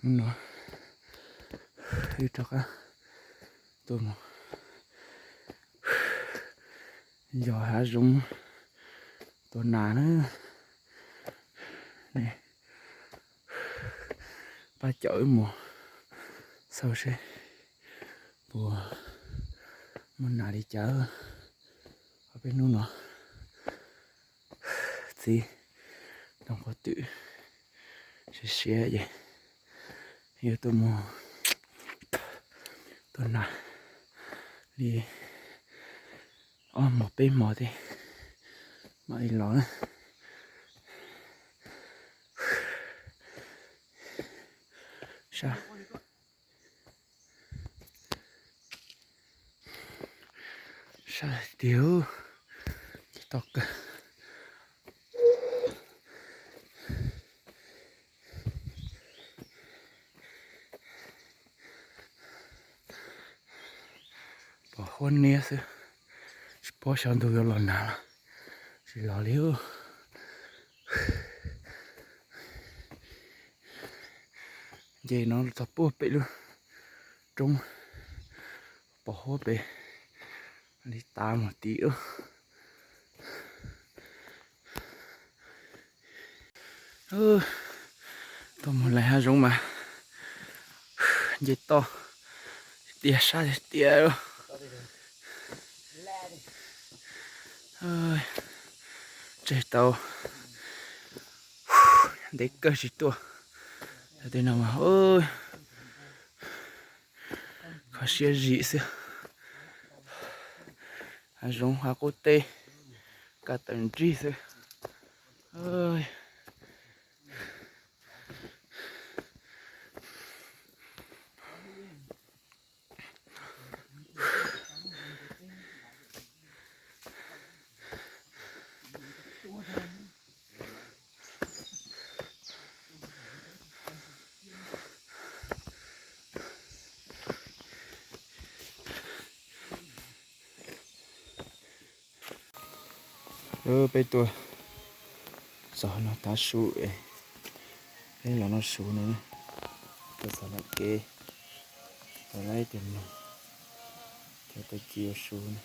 Hnub no wb rov qab tuaj mus yos hav zoov tua nas na. Pab caum wb mus xauj seb puas muaj nas li cas. Ob peb hnub no txiv nrog qhov twm siav siav ces yuav tuaj mus tua nas li ob hmos peb hmos thiab mam li los na. Sab, sab tiag, toj kawg. Pom huab niab xwb, tsis paub xyov ntuj yuav los nag los tsis los li. Nce no txog puag pem lub roob, pom huab pem li tav mus tid. Tuaj mus lais hav zoov mas nce toj tiag sab tiag tiag. Tseg tau ntev kawg tsis tuaj. Tej no mas kho siab zim xwb. Hav zoov hav qub teb kaj tawm nrig xwb. Peb tuaj txog no tav su es peb los noj su no, tuaj txog nram kev, tau lab ib tug noog, cov tau ci ua su na.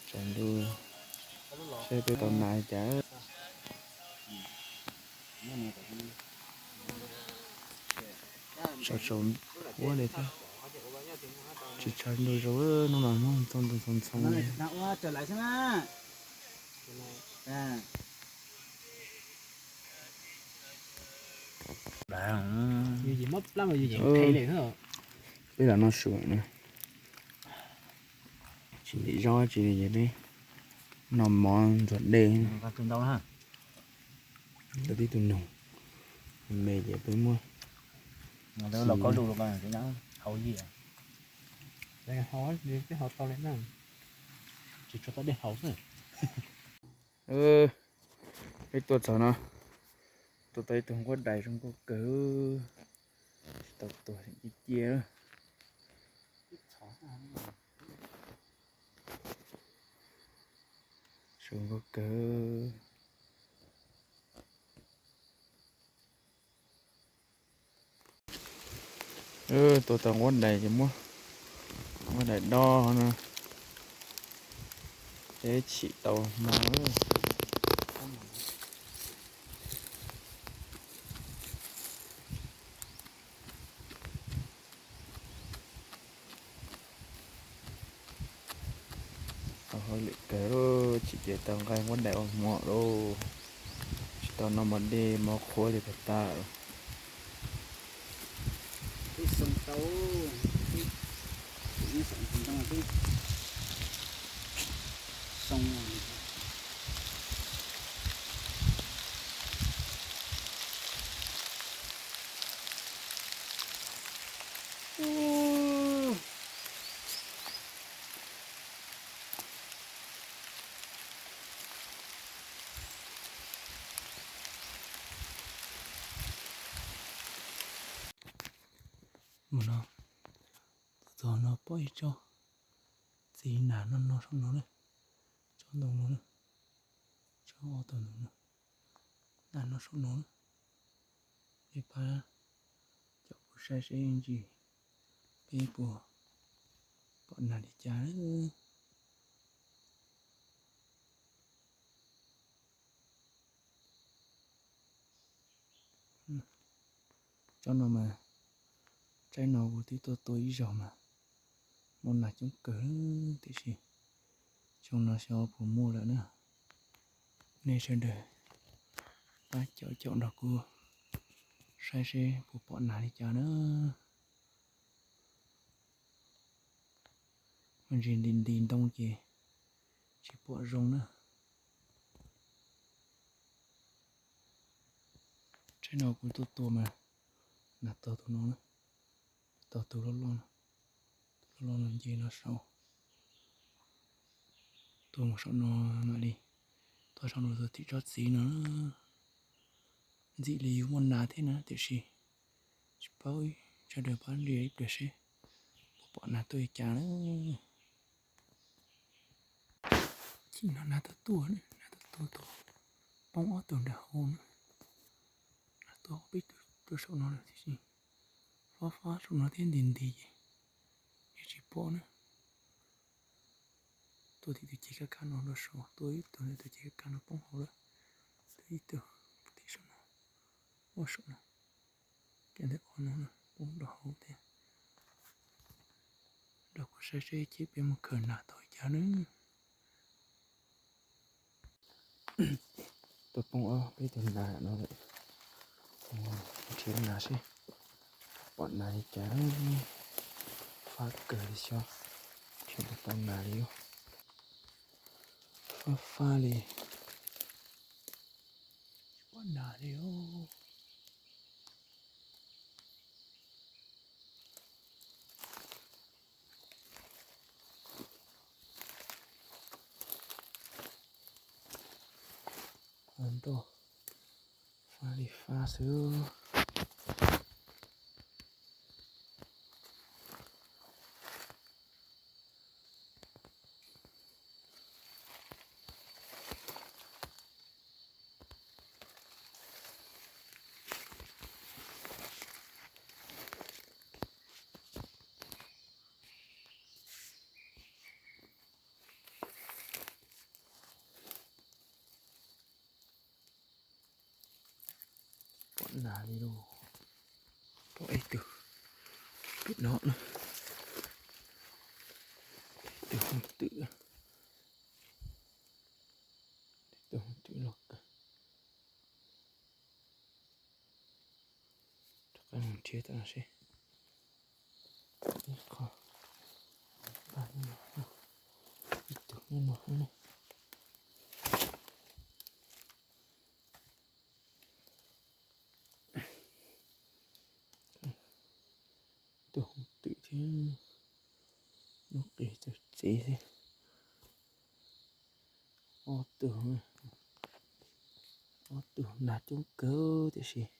Tsaus ntuj, saib peb tau nas cas. Tsaus tsaus huab li thiab, tsis tsaus ntuj zoo, hnub no hnub ntxoo ntxoo ntxoo. Peb los noj su na, tsis ntim zaub tsis li ces peb noj mov ntxuag dej. Tau tib tug noog me ces peb muab Peb tuaj txog no, tuaj tau ib tug nquab dais zoo nkauj kawg, tsis tau tuag cia cia. Zoo nkauj kawg. Tuaj tau nquab dais ces muab nquab dais dob no, peb chim tau hmo. Tau hauj lwm kawg, tsis ces tau nqaij nquab dais ua hmo lauj. Tsis tau noj mov dej mov qhuav li puas tag. Mus no, txog no pom ib tsob txiv nas no no saum no na, tsob ntoo no na, tsob ob tug ntoo no, nas no saum no na. Nej pab caum kuv saib seb ntsis peb puas pom nas li cas. Tsob no mas, tsaib no kuv twb tuaj tua ib zaug mas muaj nas coob kawg, tiam sis xyoo no xyov puas muaj lawm na. Nej sawv daws pab caum caum nrog kuv saib seb puas pom nas li cas na. Ntsis nti nti ntoo ces tsis pom zoo na. Tsaib no kuv tuaj tua mas nas tog tus no, tog tus loj loj, tus loj loj no nce no saud, tuaj mus saum no mam li tuaj saum no tua tim tsob txiv no. Ntxim li yuav muaj nas thiab na, tiam sis tsis paub, sawv daws pab ntsia ib pliag seb puas pom nas tuaj li cas na. Chim no nas tuaj tuaj, nas tuaj tuaj tuaj, poob ob tug nram hauv na. Nas tuaj peb tug tuaj saum no lawm tiam sis fab fab saum no thiab nti nti ces yeej tsis pom na. Tuaj tim tus ceg kaj kaj no rau saud, tuaj ib tug ntawm tus ceg kaj kaj no poob hauv lawm, tuaj ib tug tim saum no, ua saum no, ces ntawm qhov no poob rau hauv thiab. Nrog kuv saib seb ces peb mus khaws nas tau li cas na. Tuaj poob ob peb tug nas no lawm, nrhiav nas seb pom nas li cas. Fab kawg li xyov nrhiav puas tau nas li. Fab fab li, tsis pom nas li. Nroj fab li fab xwb. Pom nas li lauj. Pom ib tug pem no na, ib tug hooj twm, ib tug hooj twm loj kawg. Rov qab mus nrhiav tam no seb ib qho, ib tug nyob no ne. Tus hooj twm thiab lub qe txawv txev thiab. Ob tug, ob tug nas coob kawg tiam sis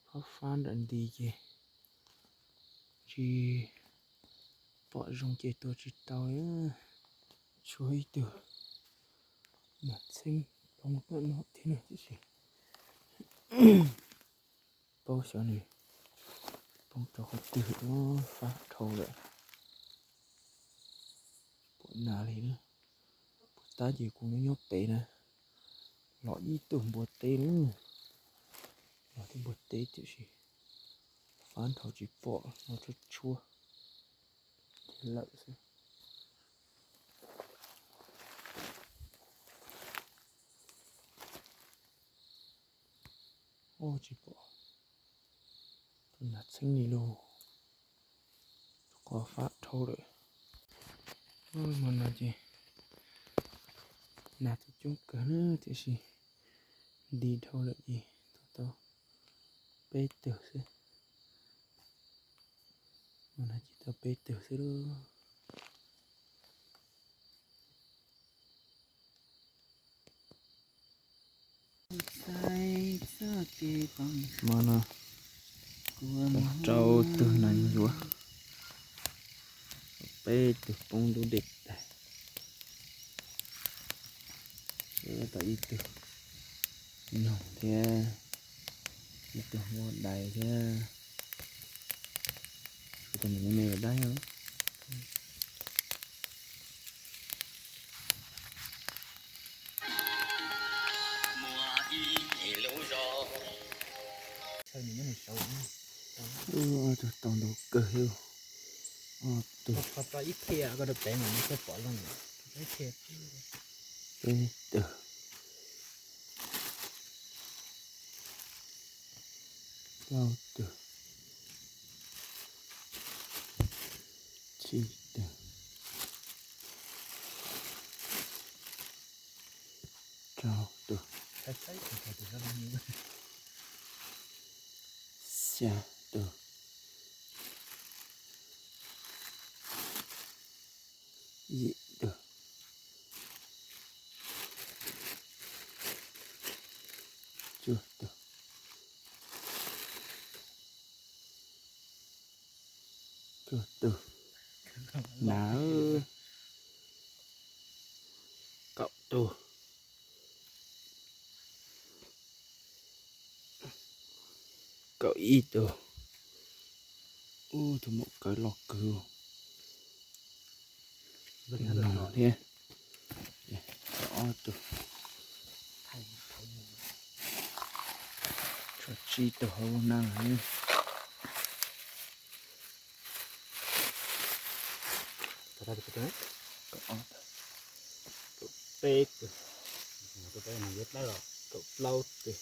fab fab nram nti ces tsis pom zoo ces tua tsis tau. Tshuav ib tug nas txheeb poob tom no thiab tiam sis paub xyov nws poob rau qhov twg, fab dhau lawm. Pom nas li na. Puag ta ces kuv nyob nyob pem na, los ib tug npua teb na, los tib npua teb tiam sis fab dhau tsis pom, los tshuab tshuab lawm xwb. Ua tsis pom tus nas txheeb li lauj, qhov fab dhau lawm. Hmo no ces nas tau coob kawg na tiam sis nti dhau lawm ces tau tau peb tug xwb. Hmo no ces tau peb tug xwb lauj. Hmo no tau rau tug nas ncuav, peb tug poob ntub dej tag, tau ib tug noog thiab. Ib tug ua dais thiab. Tus me me dais. Tus tau ntau kawg li. Ob tug, peb tug, plaub tug, tsib tug, rau tug, xya tug, yim tug, cuaj tug, cuaj tug, na, kaum tug, kaum ib tug. Ub, tus maum kawv loj kawg. No thiab. Ob tug, tsib tug hauv na. Kaum peb tug, kaum plaub tug,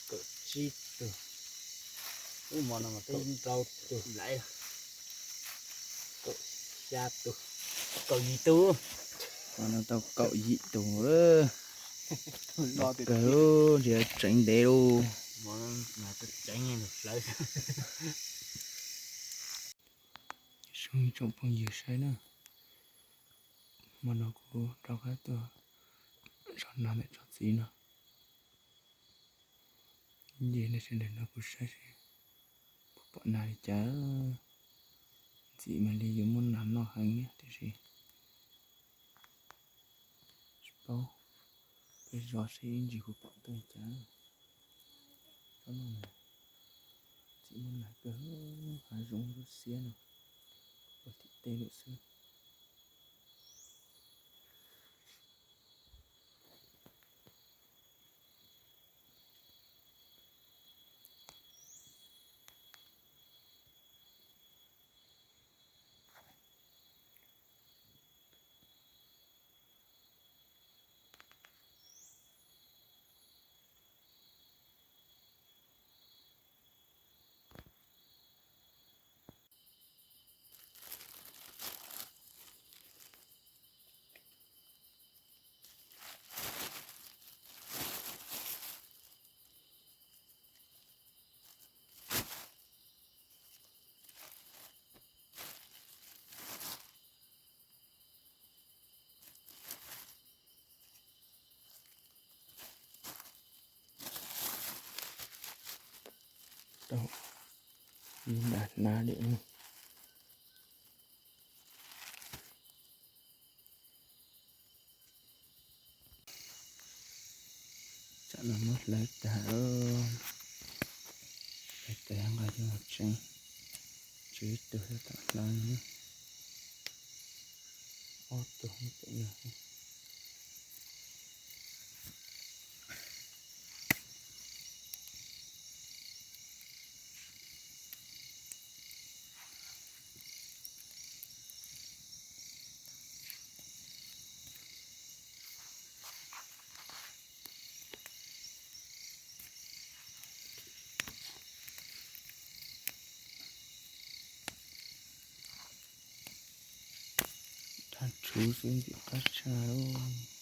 kaum tsib tug, kaum rau tug, kaum xya tug, kaum yim tug. Tau kaum yim tug. Kawg, ntshe tseev ntev lauj. Zoo tsoom phooj ywg saib na, hmo no kuv rov qab tuaj zov nas ntawm tsob txiv no. Ces nej sawv daws nrog kuv saib seb puas pom nas li cas. Ntxim mas li yuav muab nas noj heev thiab tiam sis tsis paub, peb zov seb ib ntsis puas pom tuaj li cas. Tsob no ntxim muaj nas kawg, hav zoov lub xiab no, ua tim tej lawm xwb. Tau, nag nag li. Tsam no muab hlawv tag, hlawv tag nqa coj mus tsev. Tswv ib tug tom hlawv no, ob tug tom no. Thaj tshuv xwb ntxim qab tshaj lauj.